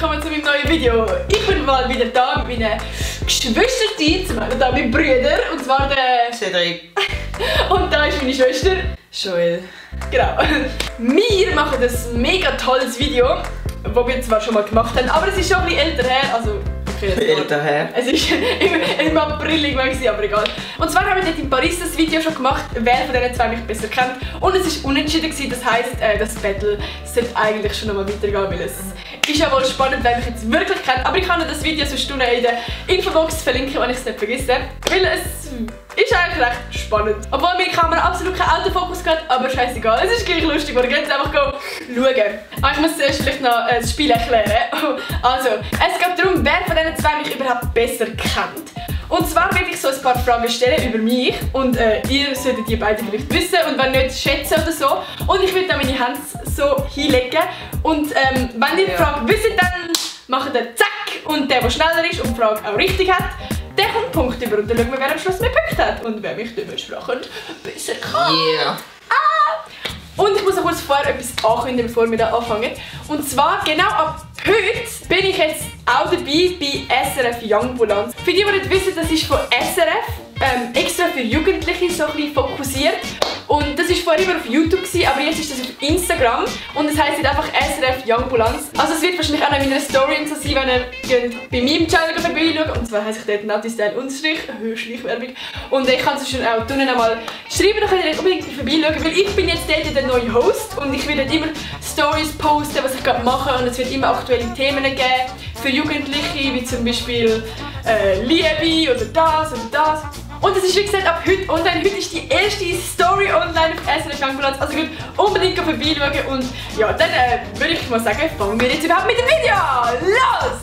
willkommen zu meinem neuen Video. Ich bin mal wieder da mit meinen Geschwistern, da mit Brüdern, und zwar der Cedric. Und da ist meine Schwester Joel. Genau. Wir machen ein mega tolles Video, das wir zwar schon mal gemacht haben, aber es ist schon ein bisschen älter her, also Älter her. es ist im April irgendwann, aber egal. Und zwar haben wir dort in Paris das Video schon gemacht, wer von diesen zwei mich besser kennt. Und es war unentschieden gewesen, das heisst, das Battle sollte eigentlich schon nochmal weitergehen, weil es ist ja wohl spannend, wer mich jetzt wirklich kennt. Aber ich kann das Video so Stunden in der Infobox verlinken, wenn ich es nicht vergesse. Weil es ist eigentlich recht spannend. Obwohl meine Kamera absolut keinen Autofokus hat, aber scheißegal, es ist gleich lustig, wir gehen einfach schauen. Aber ich muss zuerst vielleicht noch das Spiel erklären. Also, es geht darum, wer von diesen zwei mich überhaupt besser kennt. Und zwar werde ich so ein paar Fragen stellen über mich und ihr solltet die beiden vielleicht wissen und wenn nicht, schätzen oder so. Und ich werde dann meine Hände so hinlegen und wenn ihr die Frage wisst, dann macht ihr zack und der schneller ist und die Frage auch richtig hat, der kommt Punkt über und dann schauen wir, wer am Schluss mehr Punkte hat und wer mich dementsprechend besser kann. Yeah. Und ich muss noch kurz vorher etwas ankündigen, bevor wir da anfangen. Und zwar, genau ab heute bin ich jetzt auch dabei bei SRF Youngbulanz. Für die, die nicht wissen, das ist von SRF, extra für Jugendliche so ein bisschen fokussiert. Und das war vorher immer auf YouTube, aber jetzt ist das auf Instagram. Und das heisst einfach SRF Youngbulanz. Also es wird wahrscheinlich auch noch in meiner Story und so sein, wenn ihr bei meinem Channel vorbeischaut. Und zwar heisst ich dort Natistyle_ Schleichwerbung. Und ich kann es schon auch unten einmal schreiben, dann könnt ihr unbedingt vorbeischauen. Weil ich bin jetzt dort der neue Host und ich werde immer Stories posten, was ich gerade mache. Und es wird immer aktuelle Themen geben für Jugendliche, wie zum Beispiel Liebe oder das und das. Und das ist wie gesagt ab heute online. Heute ist die erste Story online auf SRF Youngbulanz. Also gut, unbedingt vorbeischauen. Und ja, dann würde ich mal sagen, fangen wir jetzt überhaupt mit dem Video an. Los!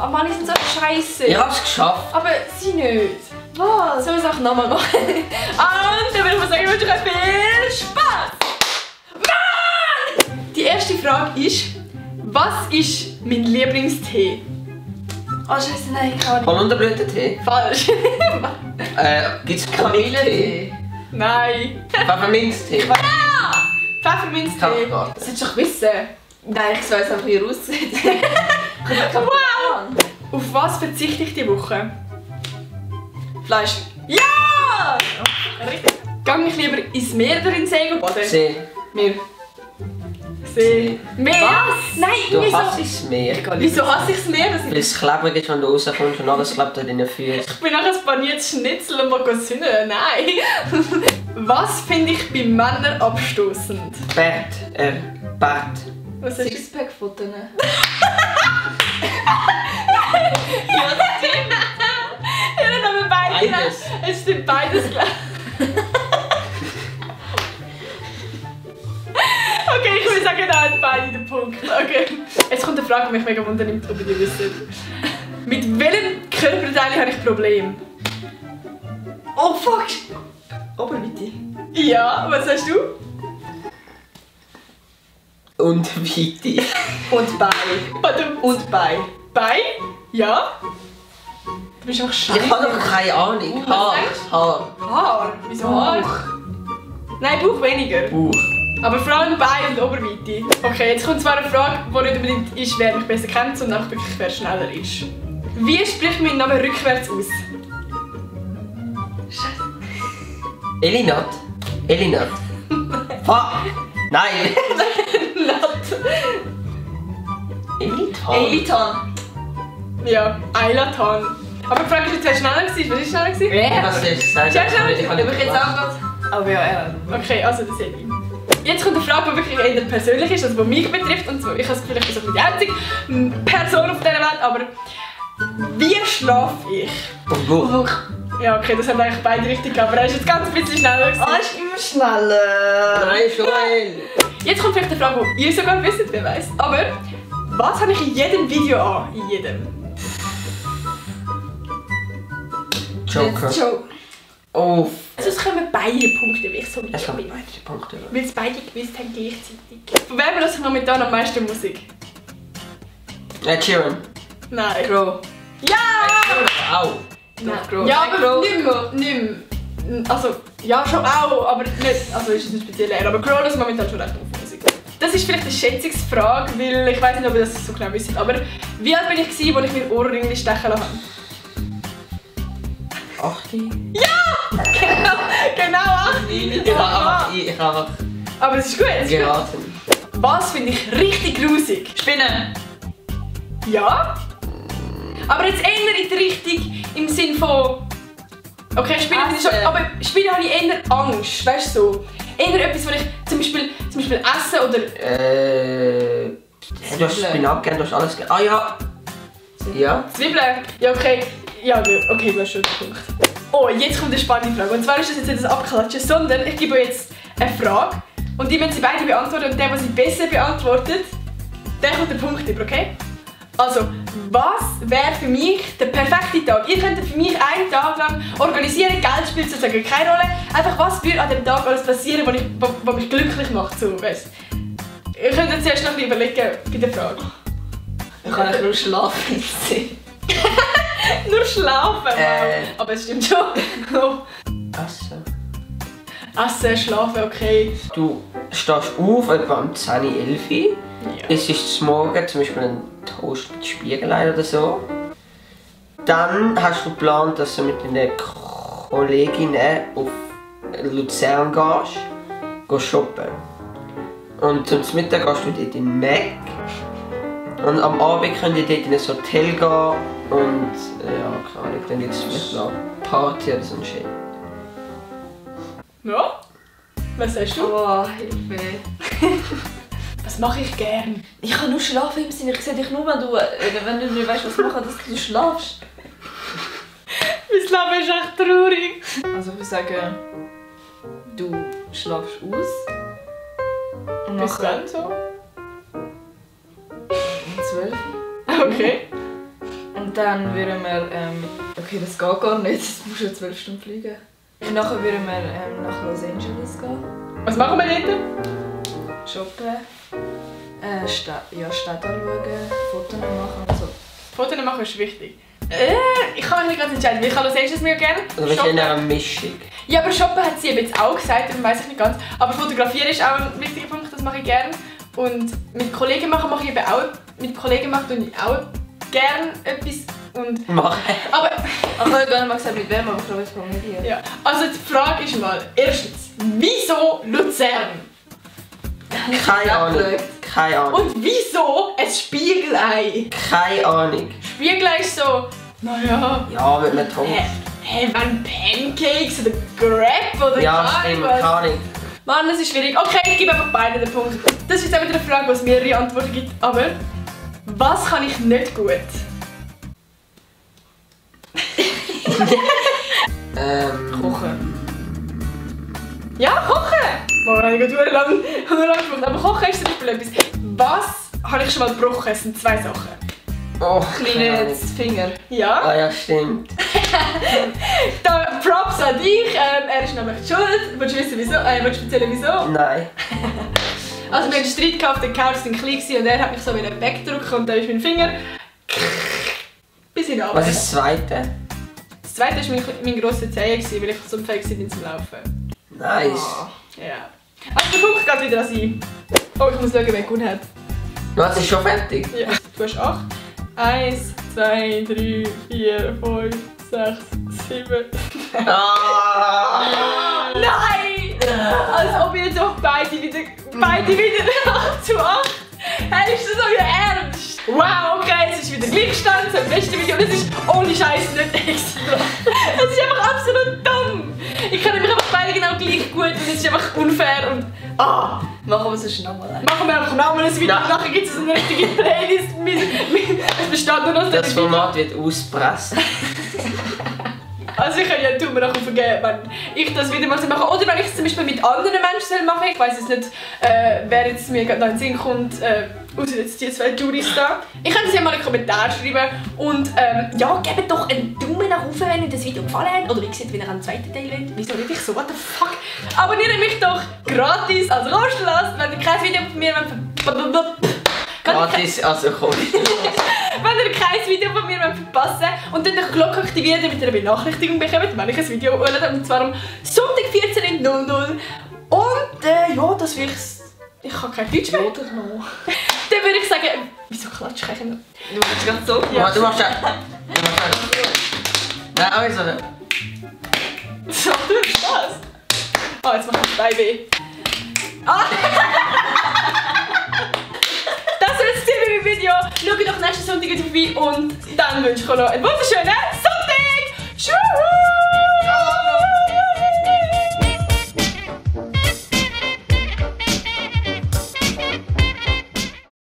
Oh Mann, die sind so scheiße. Ich hab's geschafft. Aber sie nicht. Was? Sollen wir es auch nochmal machen? Und dann würde ich mal sagen, ich wünsche euch viel Spaß! Mann! Die erste Frage ist, was ist mein Lieblingstee? Oh Scheiße, nein, ich kann nicht. Holunderblütentee? Falsch. Gibt's Kamillentee? Nein. Pfefferminztee? Ja! Pfefferminztee. Kaffeegarten. Das solltest du doch wissen. Nein, ich soll es einfach hier raussehen. Wow! Auf was verzichte ich die Woche? Fleisch. Ja! Richtig. Gang ich lieber ins Meer oder in den See baden? See. Mir. See. Meer? Was? Nein, Du wieso? hasst das Meer. Wieso hasse ich das Meer? Weil es klebrig ist, wenn du rauskommst und alles klebt an deinen Füßen. Ich bin nachher ein paniertes Schnitzel und mag sünden. Nein. Was finde ich bei Männern abstoßend? Bett. Was ist Sixpack-Fotos. Ja, das stimmt. Ja, dann haben wir beide. Beides. Es stimmt beides gleich. Okay, ich würde sagen, da hat beide den Punkt. Okay. Jetzt kommt eine Frage, die mich mega wundernimmt, ob ihr die wisst. Mit welchem Körperteil habe ich Probleme? Oh fuck! Oberweite. Ja, was hast du? Und Weite. Und Bein. Warte, Und Bein. Bein? Ja. Du bist auch scheiße. Ich habe noch keine Ahnung. Was Haar. denkst Haar. Haar? Wieso Haar? Nein, Bauch weniger. Bauch. Aber vor allem Bein und Oberweite. Okay, jetzt kommt zwar eine Frage, die nicht unbedingt ist, wer mich besser kennt, sondern auch wirklich, wer schneller ist. Wie spricht mein Name rückwärts aus? Elinat. Elinat. Fuck. Nein. Elitan. Elitan. Ja, Eilatan. Aber die Frage ist jetzt, wer schneller war? Was war schneller? Ja. Was hast du gesagt? Ja, schneller. Ich habe Aber ich jetzt auch gerade. Aber ja, ja. Okay, also das sehe ich. Jetzt kommt eine Frage, die wirklich eher persönlich ist, also die mich betrifft. Und zwar, ich habe das Gefühl, ich bin so die einzige Person auf dieser Welt, aber wie schlafe ich? Bauch. Ja, okay, das haben eigentlich beide richtig gehabt, aber er ist jetzt ganz ein bisschen schneller gewesen. Ah, ist immer schneller. Nein, Joel. Jetzt kommt vielleicht eine Frage, die ihr sogar wisst, wer weiß. Aber was habe ich in jedem Video an? In jedem. Joker. Joe. Oh. Sonst kommen beide Punkte, wie ich so Es nicht haben bin. beide Punkte. Weil es beide gewusst haben gleichzeitig. Von wem lasse ich momentan am meisten Musik? Sheeran. Nein. Crow. Ja! Au. Nein. Crow. Ja, Nein, aber Crow. nicht mehr. Also, ja schon auch, aber nicht. Also ist es nicht speziell eher. Aber Crow ist momentan schon recht auf Musik. das ist vielleicht eine Schätzungsfrage, weil ich weiß nicht, ob ihr das so genau wisst. Aber wie alt bin ich gewesen, als ich mir Ohrringe stechen lassen habe? 8. Genau 8. Ich habe Aber es ist gut. Es ist gut. geraten. Was finde ich richtig grusig? Spinnen. Ja. Aber jetzt eher in die Richtung im Sinn von... Okay, Spinnen finde ich schon... Essen. Aber Spinnen habe ich eher Angst, weißt du so. Eher etwas, was ich zum Beispiel essen oder... Du hast Spinat gern, du hast alles gern. Ah ja. Ja. Zwiebeln? Ja, okay. Ja, okay, du hast schon den Punkt. Oh, jetzt kommt eine spannende Frage. Und zwar ist das jetzt nicht das Abklatschen, sondern ich gebe euch jetzt eine Frage. Und die müssen sie beide beantworten. Und der, der sie besser beantwortet, der kommt den Punkt über, okay? Also, was wäre für mich der perfekte Tag? Ihr könntet für mich einen Tag lang organisieren, Geld spielt sozusagen keine Rolle. Einfach, was würde an dem Tag alles passieren, was mich glücklich macht, so, weißt? Ihr könnt jetzt zuerst noch ein bisschen überlegen bei der Frage. Ich kann nicht nur schlafen sehen. Nur schlafen? Aber es stimmt schon. Essen. Essen, schlafen, okay. Du stehst auf, etwa um 10, 11 Uhr. Ja. Es ist zum Morgen, zum Beispiel ein Toast mit Spiegelei oder so. Dann hast du geplant, dass du mit deinen Kolleginnen auf Luzern gehst shoppen. Und zum Mittag gehst du dort in Mac. Und am Abend könnt ihr dort in ein Hotel gehen und ja, keine Ahnung, dann gibt es vielleicht noch eine Party oder so ein Shit. Ja? Was sagst du? Oh, Hilfe. Was mache ich gern? Ich kann nur schlafen im Sinne. Ich sehe dich nur, wenn du nicht weißt, was machen, dass du schlafst. Mein Leben ist echt traurig. Also ich würde sagen, du schlafst aus. Und Bis nachher dann so? um 12 Okay. Und dann würden wir, okay, das geht gar nicht, du musst ja 12 Stunden fliegen. Und nachher würden wir nach Los Angeles gehen, Was machen wir dort? shoppen, Städte anschauen, Fotos machen und so. Fotos machen ist wichtig. Ich kann mich nicht ganz entscheiden, weil ich kann Los Angeles mega gerne. Oder willst du in einer Mischung? Ja, aber shoppen hat sie eben jetzt auch gesagt, darum weiss ich nicht ganz. Aber fotografieren ist auch ein wichtiger Punkt, das mache ich gerne. Und mit Kollegen machen mache ich eben auch. Mit Kollegen mache ich auch gerne etwas. Und Machen. aber Ich habe gar nicht mal gesagt, mit wem, aber ich glaube, jetzt mit dir. ja, also die Frage ist mal, erstens, wieso Luzern? Keine Ahnung. Keine Ahnung. Und wieso ein Spiegelei? Keine Ahnung. Spiegelei ist so, naja, Ja, mit einem Toast. wenn Pancakes oder Grab oder Ja, keine stimmt. Ahnung was. Keine Ahnung. Mann, das ist schwierig. Okay, ich gebe einfach beiden den Punkt. Das ist jetzt auch wieder eine Frage, wo es mehrere Antworten gibt. Aber was kann ich nicht gut? Kochen. Ja, kochen! Boah, habe ich gerade lange gebraucht. Aber kochen ist zum Beispiel etwas. Was habe ich schon mal gebrochen? Es sind zwei Sachen. Oh, Kleine Finger. Ja, Ah ja, stimmt. da Props an dich. Er ist nämlich schuld. Willst du wissen wieso? Willst du erzählen wieso? Nein. Also wir hatten einen Streit auf der Couch, sind klein gewesen, und er hat mich so wieder weggedrückt und dann ist mein Finger bis in den Was ist das Zweite? Das zweite war mein grosser Zeh, weil ich so fähig war zum Laufen. Nice. Ja. Also der Punkt geht wieder an sie. Oh, ich muss schauen, wer gewonnen hat. Was ist schon fertig? Ja. Du hast 8. 1, 2, 3, 4, 5, 6, 7. Ah! Nein! Als ob ihr jetzt auch beide wieder 8 zu 8. Hey, ist das euer Ernst? Wow, okay, es ist wieder Gleichstand, so im besten Video. Und es ist ohne Scheiß nicht extra. Es ist einfach absolut dumm. Ich kann nämlich einfach beide genau gleich gut und es ist einfach unfair und... Ah! Machen wir sonst nochmal. Machen wir einfach nochmal ein Video Nein. und nachher gibt es eine richtige Playlist. Es besteht nur noch Das Format wird auspressen. Also ich kann ja tun mir nachher vergeben, wenn ich das wieder mal mache. Oder wenn ich es zum Beispiel mit anderen Menschen machen soll. Ich weiss jetzt nicht, wer jetzt mir gerade noch in den Sinn kommt, außer jetzt die zwei Juries da. Ich könnte es ja mal in den Kommentaren schreiben. Und ja, gebt doch einen Daumen nach oben, wenn euch das Video gefallen hat. Oder wie gesagt, wenn ihr einen zweiten Teil wollt. Wieso nicht ich so? What the fuck? Abonniert mich doch gratis als kostenlos, wenn ihr kein Video von mir wollt. Gratis, also komm. Wenn ihr kein Video von mir verpassen wollt und dann die Glocke aktivieren, damit ihr eine Benachrichtigung bekommt, wenn ich ein Video hole, und zwar am Sonntag 14.00 Uhr. Und ja, das will ich Ich kann kein Deutsch mehr. Oder noch? Dann würde ich sagen, wieso klatsche ich eigentlich? Du machst gerade so. Ja. Du machst ja. Nein, also nicht. So, du hast Spaß. Oh, jetzt macht das Bein weh. Ah. Das war jetzt mit meinem Video. Schaut doch nächsten Sonntag vorbei und dann wünsche ich euch noch einen wunderschönen Sonntag. Tschüss!